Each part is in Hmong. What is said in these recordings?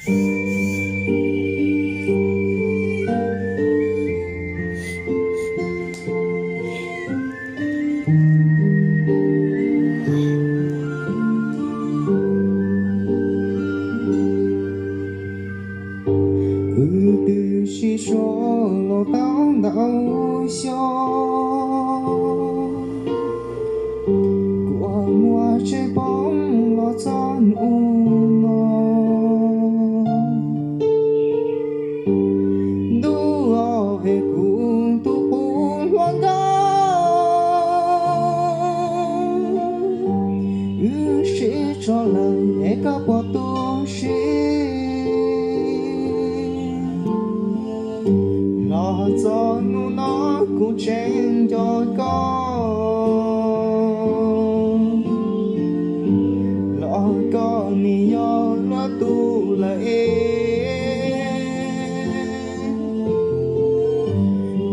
Wb twb sib sau los tau ntau xyoo, kuv muaj tsev poob los txog hnub no. Ntuj aw, es kuv tus qub hluas nkauj, wb sib tso lawm es koj puas tu siab? Los txog hnub no kuv tseem nco koj, los koj nim yog luag tus lawm es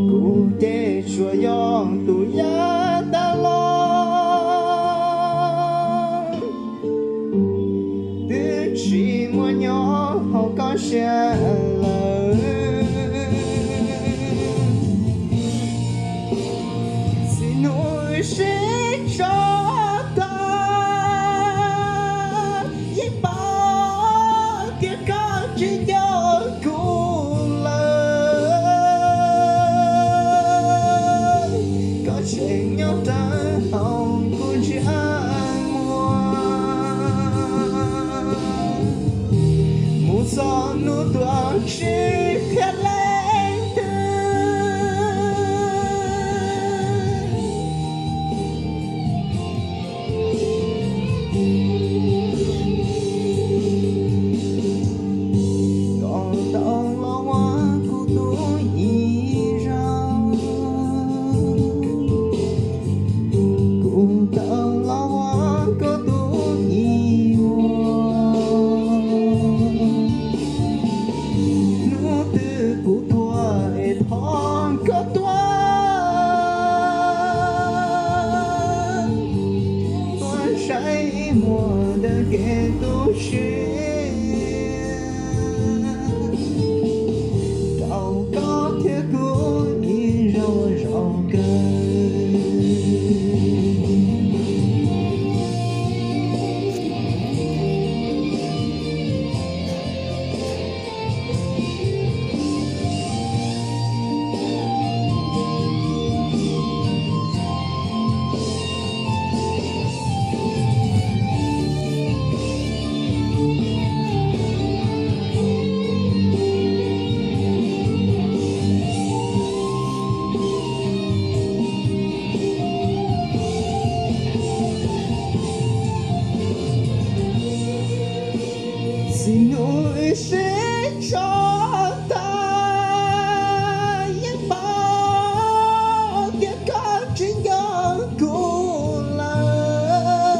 kuv ces tsuas yog tus yaj tag los, twb tsis muaj nyob hauv koj siab lawm. Txij hnub sib tso tag, yeej paub tias koj tsis nco kuv lawm. Koj tseem nyob rawv hauv kuv ntsej muag, mus txog hnub tuag tsis qhia leej twg. Koj tau los ua kuv tus ib zaug, kuv tau los ua koj tus ib vuag. Hnub twg kuv tuag es thov koj tuaj, tuaj saib ib muag ntawm kev tu siab, rau koj thiab kuv ib zaug zaum kawg. Txij hnub sib tso tag, yeej paub tias koj tsis nco kuv lawm.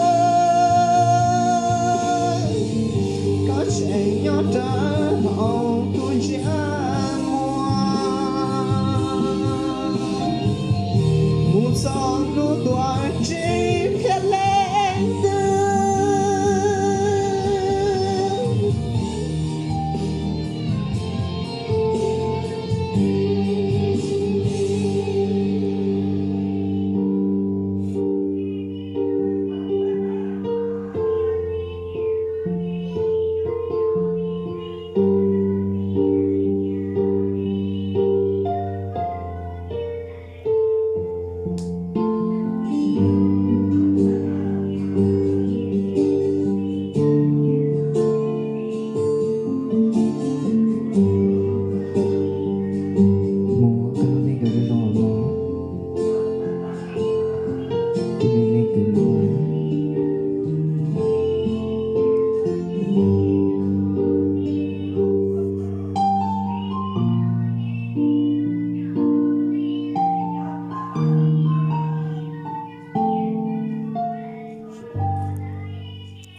Koj tseem nyob rawv hauv kuv ntsej muag, mus txog